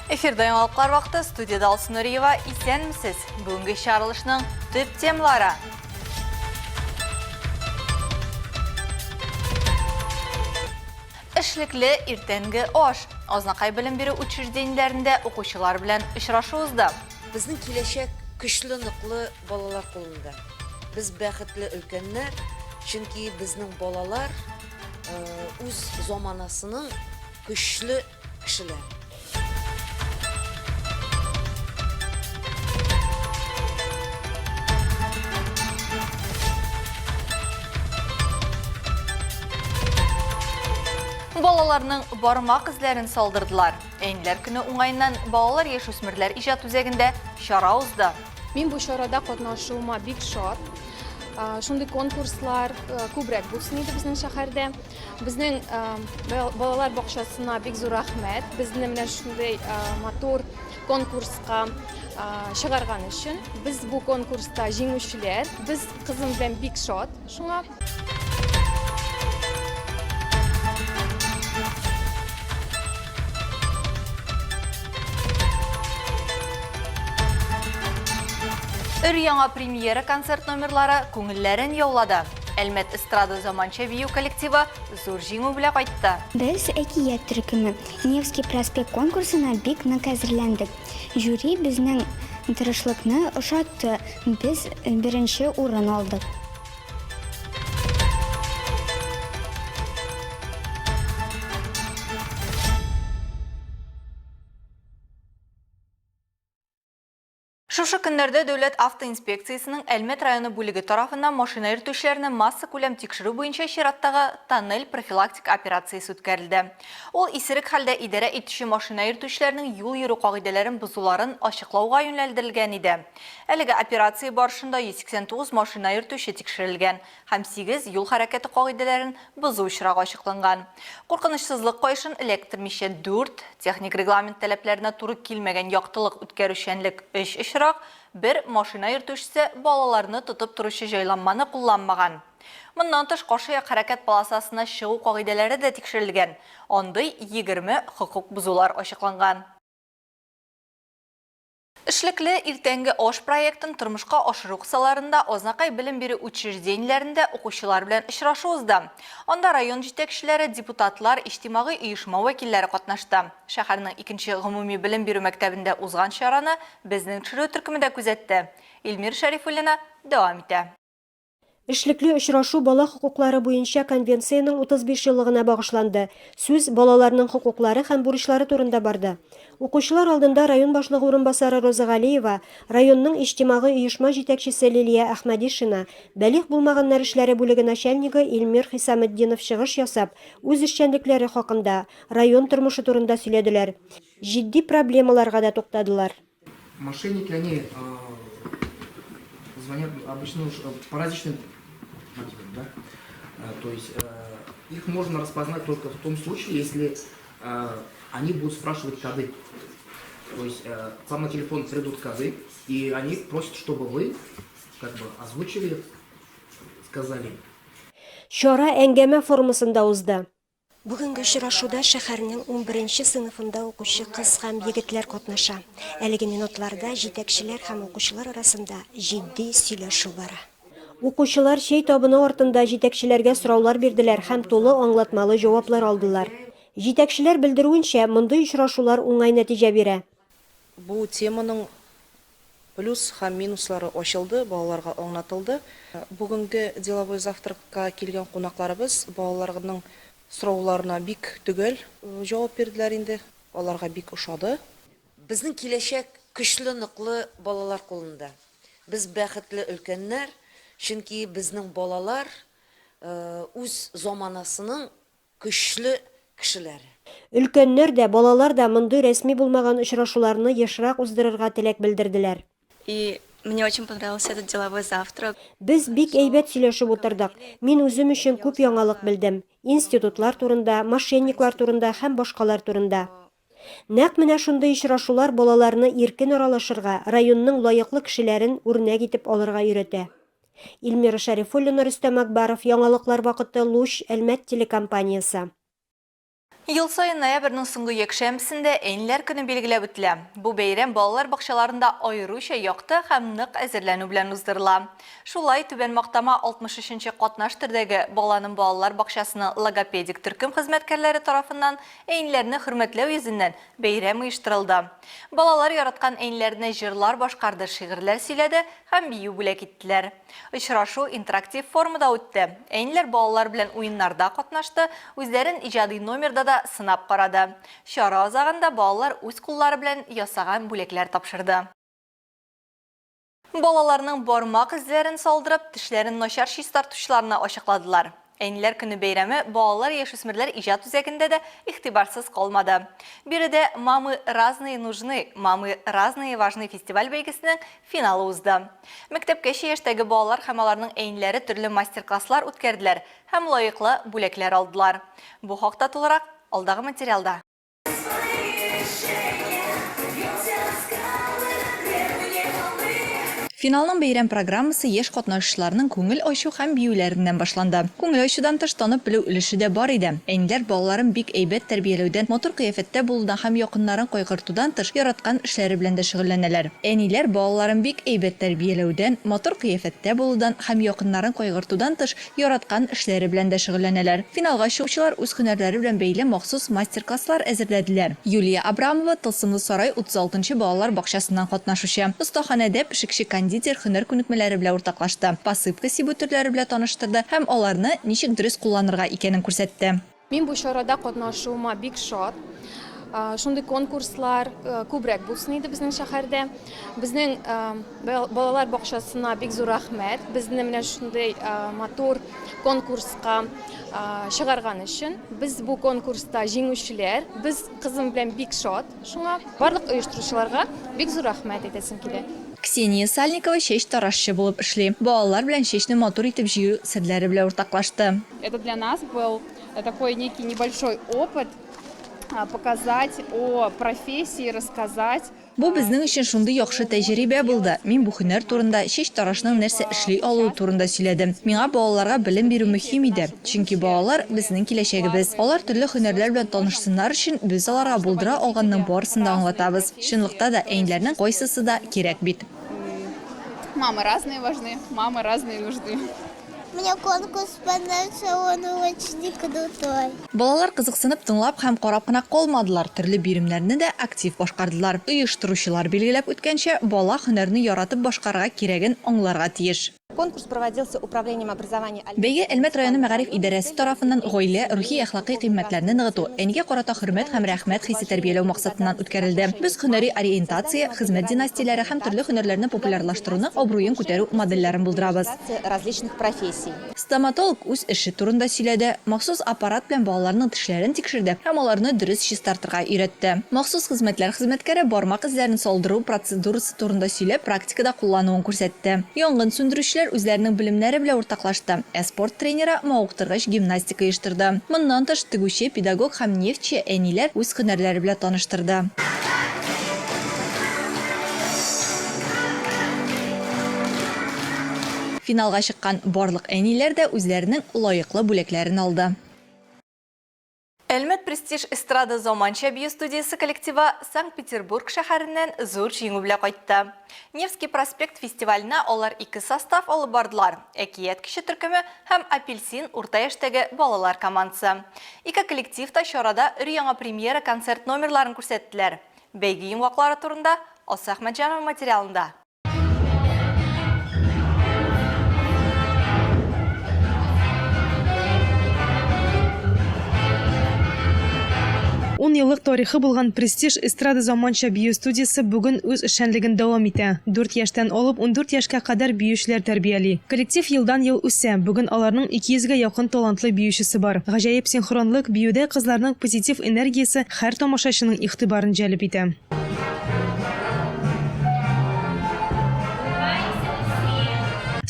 Эфирда яңалыклар вакыты, студияда Алсу Нуриева. Исәнмесез! Бүгенге чыгарылышның төп темалары. Эшлекле иртәнге аш. Азнакай белем бирү учреждениеләрендә укучылар белән очрашу узды. Безнең киләчәк көчле, ныклы балалар кулында. Без бәхетле өлкәннәр, чөнки безнең балалар үз заманасының көчле кешеләр. Балаларның бармак эзләрен салдырдылар. Әниләр көне уңаеннан балалар яшүсмерләр иҗат үзәгендә чара узды. Мин бу чарада катнашуыма бик шат. Шундый конкурслар күбрәк булсын иде безнең шәһәрдә. Безнең балалар бакчасына бик зур рәхмәт. Безне менә шундый матур конкурска чыгарган өчен. Без бу конкурста җиңүчеләр. Без кызым белән бик шат шуңа. Өр-яңа премьера концерт номерлары күңелләрен яулады. Әлмәт эстрада заманча бию коллективы зур җиңү белән кайтты. Без, Әкият төркеме, Невский проспект конкурсына бик нык әзерләндек. Жюри безнең тырышлыкны ошатты, без беренче урын алдык. Шушы көннәрдә Дәүләт автоинспекциясенең Әлмәт районы бүлеге тарафыннан машина йөртүчеләрне массакүләм тикшерү буенча чираттагы Тоннель профилактик операциясе үткәрелде. Ул исерек хәлдә идарә итүче машина йөртүчеләрнең юл йөрү кагыйдәләрен бозуларын ачыклауга юнәлдерелгән иде. Әлеге операция барышында 189 машина йөртүче тикшерелгән һәм сигез юл хәрәкәте кагыйдәләрен бозу очрагы ачыкланган. Куркынычсызлык каешын эләктермичә дүрт, техник регламент таләпләренә туры килмәгән яктылык үткәрүчәнлек өч очрак, бер машина йөртүчесе балаларны тотып торучы җайланманы кулланмаган. Моннан тыш, каршы як хәрәкәт полосасына чыгу кагыйдәләре дә тикшерелгән, андый 20 хокук бозулар ачыкланган. Эшлекле иртәнге аш проектын тормышка ашыру кысаларында Азнакай белем бирү учреждениеләрендә укучылар белән очрашу узды. Анда район җитәкчеләре, депутатлар, иҗтимагый оешма вәкилләре катнашты. Шәһәрнең икенче гомуми белем бирү мәктәбендә узган чараны безнең төшерү төркеме дә күзәтте. Илмира Шәрифуллина дәвам итә. Эшлекле очрашу бала хокуклары буенча конвенциянең 35 еллыгына багышланды. Сүз балаларның хокуклары һәм бурычлары турында барды. Укучылар алдында район башлыгы урынбасары Роза Галиева, районның иҗтимагый оешма җитәкчесе Лилия Әхмәдишина, бәлигъ булмаганнар эшләре бүлеге начальнигы Илмир Хисаметдинов чыгыш ясап, үз эшчәнлекләре хакында, район тормышы турында сөйләделәр. Җитди проблемаларга да туктадылар. Мошенники, они звонят обычно уж по различным мотивам, да? То есть их можно распознать только в том случае, если они будут спрашивать коды. То есть к вам на телефон придут коды, и они просят, чтобы вы как бы озвучили, сказали. Чара әңгәмә формасында узды. Бүгенге очрашуда шәһәрнең унберенче сыйныфында укучы кыз һәм егетләр катнаша. Әлеге минутларда җитәкчеләр һәм укучылар арасында җитди сөйләшү бара. Укучылар чәй табыны артында җитәкчеләргә сораулар бирделәр һәм тулы аңлатмалы җаваплар алдылар. Җитәкчеләр белдерүенчә, мондый очрашулар уңай нәтиҗә бирә. Бу теманың Плюс һәм минуслары ачылды, балаларга аңлатылды. Бүгенге деловой завтракка килгән кунакларыбыз балаларның сорауларына бик төгәл җавап бирделәр инде. Аларга бик ошады. Безнең киләчәк көчле, ныклы балалар кулында. Без бәхетле өлкәннәр, чөнки безнең балалар үз заманасының Көчле кешеләре. Өлкәннәр дә, балалар да мондый рәсми булмаган очрашуларны ешрак уздырырга теләк белдерделәр. И мне очень понравился этот деловой завтрак. Без бик әйбәт сөйләшеп утырдык. Мин үзем өчен күп яңалык белдем. Институтлар турында, мошенниклар турында һәм башкалар турында. Нәкъ менә шундый очрашулар балаларны иркен аралашырга, районның лаеклы кешеләрен үрнәк итеп алырга өйрәтә. Илмира Шәрифуллина, Рөстәм Акбаров, Яңалыклар вакыты, Луч, Әлмәт телекомпаниясе. Ел саен ноябрьнең соңгы якшәмбесендә Әниләр көне билгеләп үтелә. Бу бәйрәм балалар бакчаларында аеруча якты һәм нык әзерләнү белән уздырыла. Шулай, Түбән Мактама 63 нче катнаш төрдәге Баланың балалар бакчасының логопедик төркем хезмәткәрләре тарафыннан әниләрне хөрмәтләү йөзеннән бәйрәм оештырылды. Балалар яраткан әниләренә җырлар башкарды, шигырьләр сөйләде һәм бию бүләк иттеләр. Очрашу интерактив формада үтте. Әниләр балалар белән уеннарда катнашты, үзләрен иҗади номерда да сынап карады. Чара азагында балалар үз куллары белән ясаган бүләкләр тапшырды. Балаларның бармак эзләрен салдырып, тешләрен начар чистартучыларны ачыкладылар. Әниләр көне бәйрәме балалар-яшүсмерләр иҗат үзәгендә дә игътибарсыз калмады. Биредә Мамы разные нужны, мамы разные важны фестиваль-бәйгесенең финалы узды. Мәктәпкәчә яшьтәге балалар һәм аларның әниләре төрле мастер-класслар үткәрделәр һәм лаеклы бүләкләр алдылар. Бу хакта тулырак алдагы материалда. Финалның бәйрәм программасы яшь катнашучыларның күңел ачу һәм биюләреннән башланды. Күңел ачудан тыш танып белү өлеше дә бар иде. Әниләр балаларын бик әйбәт тәрбияләүдән, матур кыяфәттә булудан һәм якыннарын кайгыртудан тыш, яраткан эшләре белән дә шөгыльләнәләр. Әниләр балаларын бик әйбәт тәрбияләүдән, матур кыяфәттә булудан һәм якыннарын кайгыртудан тыш, Яраткан эшләре белән дә шөгыльләнәләр. Финалга чыгучылар үз һөнәрләре белән бәйле махсус мастер-класслар әзерләделәр. Юлия Абрамова, Тылсымлы сарай 36 нчы балалар бакчасыннан катнашучы. Остаханәдә пешекче-кондитер һөнәр күнекмәләре белән уртаклашты, посыпка сибү төрләре белән таныштырды һәм аларны ничек дөрес кулланырга икәнен күрсәтте. Мин бу чарада катнашуыма бик шат. Шундый конкурслар күбрәк булсын иде безнең шәһәрдә. Безнең балалар бакчасына бик зур рәхмәт. Безне менә шундый матур конкурска чыгарган өчен. Без бу конкурста җиңүчеләр. Без кызым белән бик шат шуңа. Барлык оештыручыларга бик зур рәхмәт әйтәсем килә. Ксения Сальникова чәч тарашчы булып эшли. Балалар белән чәчне матур итеп җыю серләре белән уртаклашты. Это для нас был такой некий небольшой опыт, показать о профессии, рассказать. Бу безнең өчен шундый яхшы тәҗрибә булды. Мин бу һөнәр турында, чәч тарашның нәрсә эшли алуы турында сөйләдем. Миңа балаларга белем бирү мөһим иде. Чөнки балалар, безнең киләчәгебез. Алар төрле һөнәрләр белән танышсыннар өчен, без аларга булдыра алганның барысын да аңлатабыз. Чынлыкта да, әниләрнең кайсысы да кирәк бит. Мамы разные важны, мамы разные нужны. Мне конкурс понравился, он очень крутой. Балалар кызыксынып тыңлап һәм карап кына калмадылар, төрле биремнәрне дә актив башкардылар. Оештыручылар билгеләп үткәнчә, бала һөнәрне яратып башкарырга кирәген аңларга тиеш. Конкурс проводился Управлением образования Бәйге Әлмәт районы мәгариф идарәсе тарафыннан гаилә, рухи-әхлакый кыйммәтләрне ныгыту, әнигә карата хөрмәт һәм рәхмәт хисе тәрбияләү максатыннан үткәрелде. Без һөнәри ориентация, хезмәт династияләре һәм төрле һөнәрләрне популярлаштыруны, абруен күтәрү модельләрен булдырабыз. Различных профессий. Стоматолог үз эше турында сөйләде, махсус аппарат белән балаларның тешләрен тикшерде һәм аларны дөрес чистартырга өйрәтте. Махсус хезмәтләр хезмәткәре бармак эзләрен салдыру процедурасы турында сөйләп, практикада куллануын күрсәтте. Янгын сүндерүчеләр үзләренең белемнәре белән уртаклашты, ә спорт тренеры мавыктыргыч гимнастика оештырды. Моннан тыш, тегүче, педагог һәм нефтьче әниләр үз һөнәрләре белән таныштырды. Финалга чыккан барлык әниләр дә үзләренең лаеклы бүләкләрен алды. Әлмәт Престиж эстрада заманча бию студиясе коллективы Санкт-Петербург шәһәреннән зур җиңү белән кайтты. Невский проспект фестиваленә алар ике состав алып бардылар, Әкият кече төркеме һәм Апельсин урта яшьтәге балалар командасы. Ике коллектив та чарада өр-яңа премьера концерт номерларын күрсәттеләр. Бәйге йомгаклары турында Алсу Әхмәтҗанова материалында. Ун еллык тарихы булган Престиж эстрада заманча бию студиясе бүген үз эшчәнлеген дәвам итә. Дүрт яшьтән алып 14 яшькә кадәр биючеләр тәрбияли. Коллектив елдан-ел үсә, бүген аларның 200 гә якын талантлы биючесе бар. Гаҗәеп синхронлык, биюдә кызларның позитив энергиясе һәр тамашачының игътибарын җәлеп итә.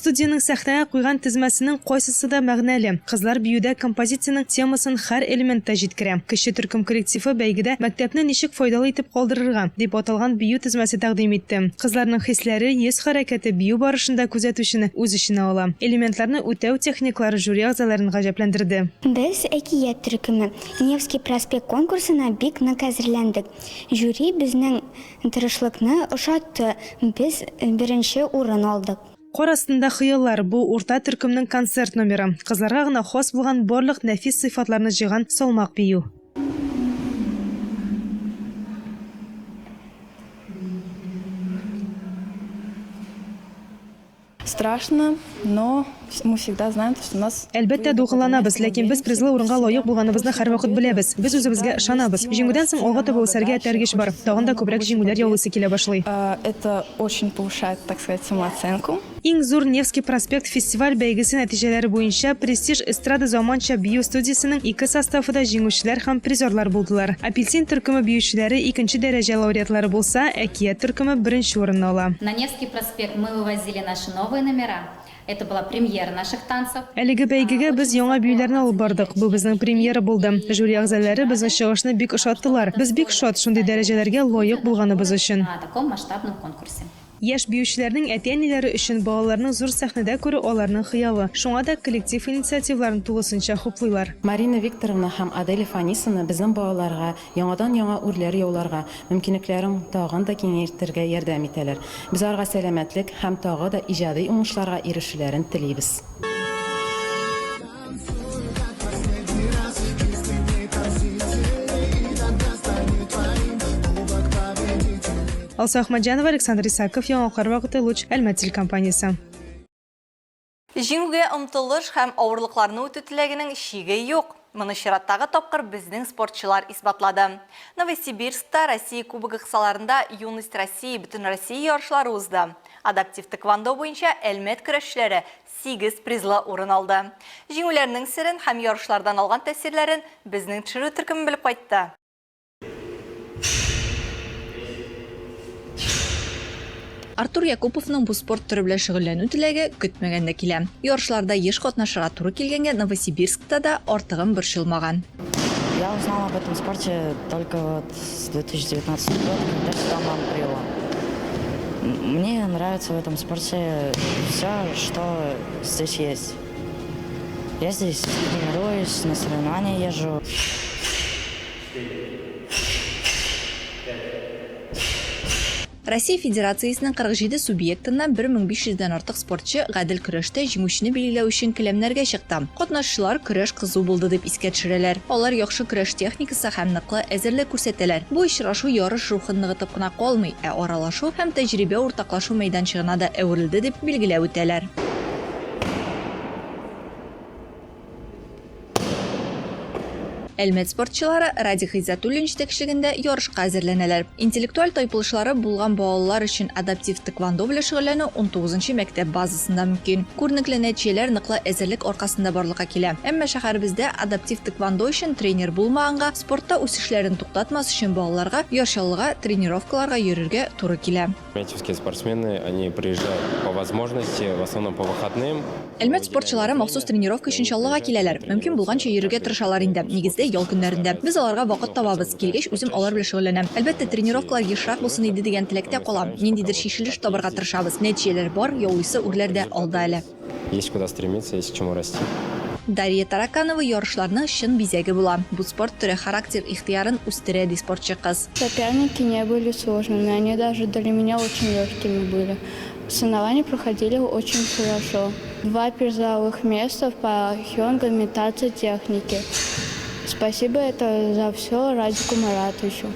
Студиянең сәхнәгә куйган тезмәсенең кайсысы да мәгънәле. Кызлар биюдә композициянең темасын һәр элементта җиткерә. Кече төркем коллективы бәйгедә Мәктәпне ничек файдалы итеп калдырырга? дип аталган бию тезмәсе тәкъдим итте. Кызларның хисләре, йөз хәрәкәте бию барышында күзәтүчене үз эченә ала. Элементларны үтәү техниклары жюри әгъзаларын гаҗәпләндерде. Без, Әкият төркеме, Невский проспект конкурсына бик нык әзерләндек. Жюри безнең тырышлыкны ошатты, без беренче урын алдык. Кар астында хыяллар, бу урта төркемнең концерт номеры. Кызларга гына хас булган барлык нәфис сыйфатларны җыйган салмак бию. Страшно, но мы всегда знаем, что у нас. Әлбәттә, дулкынланабыз, ләкин без призлы урынга лаек булганыбызны һәрвакыт беләбез. Без үзебезгә ышанабыз. Җиңүдән соң алга таба үсәргә этәргеч бар. Тагын да күбрәк җиңүләр яулыйсы килә башлый. Это очень повышает, так сказать, самооценку. Иң зур Невский проспект фестиваль-бәйгесе нәтиҗәләре буенча Престиж эстрада заманча бию студиясенең ике составы да җиңүчеләр һәм призерлар булдылар. Апельсин төркеме биючеләре икенче дәрәҗә лауреатлары булса, Әкият төркеме беренче урынны ала. На Невский проспект мы вывозили наши новые номера. Это была премьера наших танцев. Әлеге бәйгегә без яңа биюләрне алып бардык. Бу безнең премьера булды. Жюри әгъзалары безнең чыгышны бик ошаттылар. Без бик шат, шундый дәрәҗәләргә лаек булганыбыз өчен. На таком масштабном конкурсе. Яшь биючеләрнең әти-әниләре өчен балаларның зур сәхнәдә күрү аларның хыялы. Шуңа да коллектив инициативаларын тулысынча хуплыйлар. Марина Викторовна һәм Аделя Фанисовна безнең балаларга яңадан-яңа үрләр яуларга, мөмкинлекләрен тагын да киңәйтергә ярдәм итәләр. Без аларга сәламәтлек һәм тагы да иҗади уңышларга ирешүләрен телибез. Алсу Әхмәтҗанова, Александр Исаков, Яңалыклар вакыты, Луч, Әлмәт телекомпаниясе. Җиңүгә омтылыш һәм авырлыкларны үтү теләгенең чиге юк. Моны чираттагы тапкыр безнең спортчылар исбатлады. Новосибирскта Россия Кубогы кысаларында Юность России Бөтенроссия ярышлары узды. Адаптив тэквондо буенча Әлмәт көрәшчеләре сигез призлы урын алды. Җиңүләрнең серен һәм ярышлардан алган тәэсирләрен безнең төшерү төркеме белеп кайтты. Артур Якуповның бу спорт төре белән шөгыльләнү теләге көтмәгәндә килә. Ярышларда еш катнашырга туры килгәнгә Новосибирскта да артыгын борчылмаган. Я узнал об этом спорте только вот с 2019 года, когда сюда мама привела. Мне нравится в этом спорте все, что здесь есть. Я здесь тренируюсь, на соревнования езжу. Россия Федерациясенең 47 субъектыннан 1500 дән артык спортчы гадел көрәштә җиңүчене билгеләү өчен келәмнәргә чыкты. Катнашучылар көрәш кызу булды дип искә төшерәләр. Алар яхшы көрәш техникасы һәм ныклы әзерлек күрсәтәләр. Бу очрашу ярыш рухын ныгытып кына калмый, ә аралашу һәм тәҗрибә уртаклашу мәйданчыгына да әверелде дип билгеләп үтәләр. Әлмәт спортчылары Радик Гыйззәтуллин җитәкчелегендә ярышка әзерләнәләр. Интеллектуаль тайпылышлары булган балалар өчен адаптив тэквондо белән шөгыльләнү унтугызынчы мәктәп базасында мөмкин. Күренекле нәтиҗәләр ныклы әзерлек аркасында барлыкка килә. Әмма шәһәребездә адаптив тэквондо өчен тренер булмаганга, спортта үсешләрен туктатмас өчен балаларга Яр Чаллыга тренировкаларга йөрергә туры килә. Альметьевские спортсмены, они приезжают по возможности, в основном по выходным. Әлмәт спортчылары махсус тренировка өчен Чаллыга киләләр. Мөмкин булганча йөрергә тырышалар инде. Нигездә, ял көннәрендә. Без аларга вакыт табабыз. Килгәч, үзем алар белән шөгыльләнәм. Әлбәттә, тренировкалар ешрак булсын иде дигән теләктә калам. Ниндидер чишелеш табарга тырышабыз. Нәтиҗәләр бар, яулыйсы үрләр дә алда әле. Есть куда стремиться, есть к чему расти. Дарья Тараканова ярышларның чын бизәге була. Бу спорт төре характер ихтыярын үстерә, ди спортчы кыз. Соперники не были сложными, они даже для меня очень легкими были. Соревнования проходили очень хорошо. Два призовых места по хёнга имитация техники. Спасибо это за все Радику Маратовичу.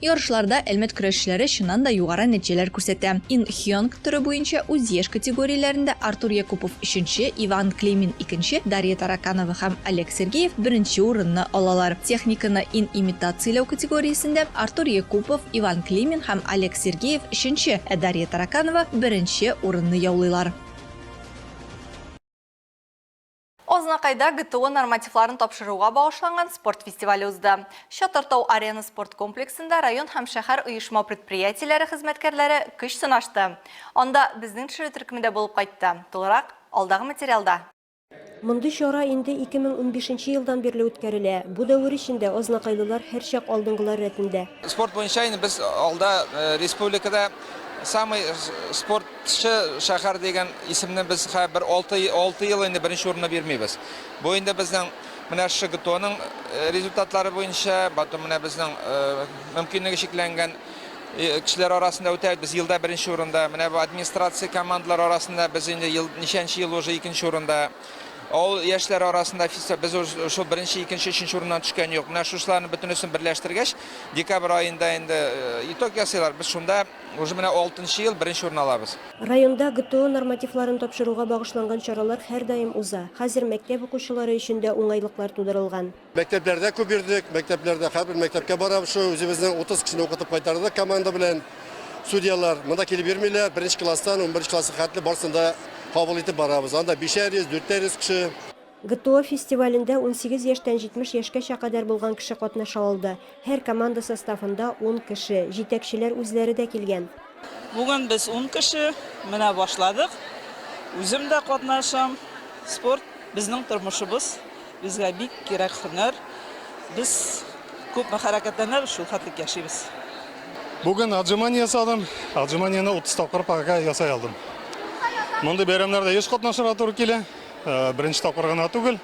Ярышларда Әлмәт көрәшчеләре чыннан да югары нәтиҗәләр күрсәтә. Ин Хёнг төре буенча үз яшь категорияләрендә Артур Якупов, өченче, Иван Клеймин, икенче, Дарья Тараканова һәм Олег Сергеев беренче урынны алалар. Техниканы ин имитацияләү категориясендә Артур Якупов, Иван Климин һәм Олег Сергеев, өченче, ә Дарья Тараканова беренче урынны яулыйлар. Азнакайда ГТО нормативларын тапшыруга багышланган спорт фестивале узды. Чатыр-Тау Арена спорт комплексында район һәм шәһәр оешма-предприятиеләре хезмәткәрләре көч сынашты. Анда безнең төшерү төркеме дә булып кайтты. Тулырак, алдагы материалда. Мондый чара инде 2015 нче елдан бирле үткәрелә. Бу дәвер эчендә азнакайлылар һәрчак алдынгылар рәтендә. Спорт буенча инде без алда республикада самый спортчы шәһәр дигән исемне без хәзер бер алты ел инде беренче урынны бирмибез. Бу инде безнең менә шушы ГТОның результатлары буенча, потом менә безнең мөмкинлеге чикләнгән кешеләр арасында үтә, без елда беренче урында. Менә бу администрация командалар арасында без инде ел, ничәнче ел уже икенче урында. Авыл яшьләре арасында фестиваль, без уже шул беренче, икенче, өченче урыннан төшкән юк. Менә шушыларны бөтенесен берләштергәч, декабрь аенда инде итог ясыйлар. Без шунда уже менә алтынчы ел беренче урын алабыз. Районда ГТО нормативларын тапшыруга багышланган чаралар һәрдаим уза. Хәзер мәктәп укучылары өчен дә уңайлыклар тудырылган. Мәктәпләрдә күп йөрдек, мәктәпләрдә һәрбер мәктәпкә барабыз, шул үзебезнең 30 кешене укытып кайтардык команда белән. Судьялар монда килеп йөрмиләр, беренче класстан унберенче класска хәтле барысын да кабул итеп барабыз. Анда бишәр йөз, дүртәр йөз кеше. ГТО фестивалендә 18 яшьтән 70 яшькәчә кадәр булган кеше катнаша алды. Һәр команда составында ун кеше, җитәкчеләр үзләре дә килгән. Бүген без ун кеше, менә башладык. Үзем дә катнашам. Спорт, безнең тормышыбыз. Безгә бик кирәк һөнәр. Без күпме хәрәкәтләнәбез, шул хәтлек яшибез. Бүген отжимание ясадым. Отжиманиене 30 тапкыр пока ясай алдым. Мондый бәйрәмнәрдә еш катнашырга туры килә. Беренче тапкыр гына түгел.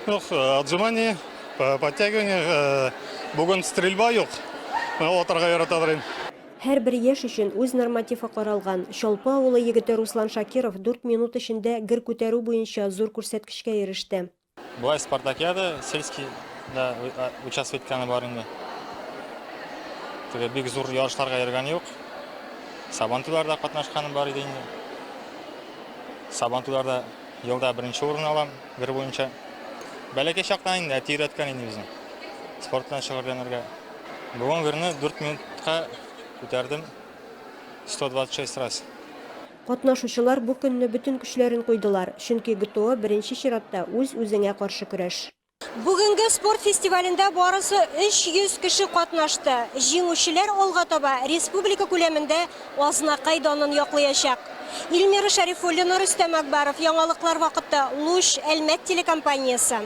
Юк, отжимание, подтягивание. Бүген стрельба юк. Атарга яратадыр инде. Һәрбер яшь өчен үз нормативы каралган. Чалпы авылы егете Руслан Шакиров дүрт минут эчендә гер күтәрү буенча зур күрсәткечкә иреште. Болай спартакиада сельский да участвовать иткәне бар инде. Теге бик зур ярышларга йөргән юк. Сабантуйларда катнашканым бар иде инде. Сабантуйларда елда беренче урын алам гер буенча. Бәләкәй чактан инде әти өйрәткән инде безне спорт белән шөгыльләнергә. Бүген герне 4 минутка күтәрдем 126 раз. Катнашучылар бу көнне бөтен көчләрен куйдылар, чөнки ГТО беренче чиратта үз-үзеңә каршы көрәш. Бүгенге спорт фестивалендә барысы 300 кеше катнашты. Җиңүчеләр алга таба республика күләмендә Азнакай данын яклыячак. Илмира Шәрифуллина, Рөстәм Акбаров, Яңалыклар вакыты, Луч, Әлмәт телекомпаниясе.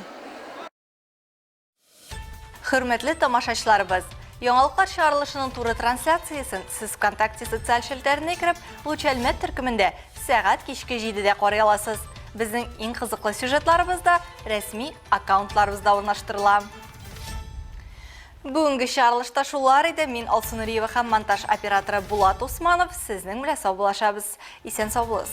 Хөрмәтле тамашачыларыбыз! Яңалыклар чыгарылышының туры трансляциясен сез ВКонтакте социаль челтәренә кереп, Луч Әлмәт төркемендә сәгать кичке 7-дә карый аласыз. Безнең иң кызыклы сюжетларыбыз да рәсми аккаунтларыбызда урнаштырыла. Бүгенге чыгарылышта шулар иде. Мин Алсу Нуриева һәм монтаж операторы Булат Усманов сезнең белән саубуллашабыз. Исән сау булыгыз.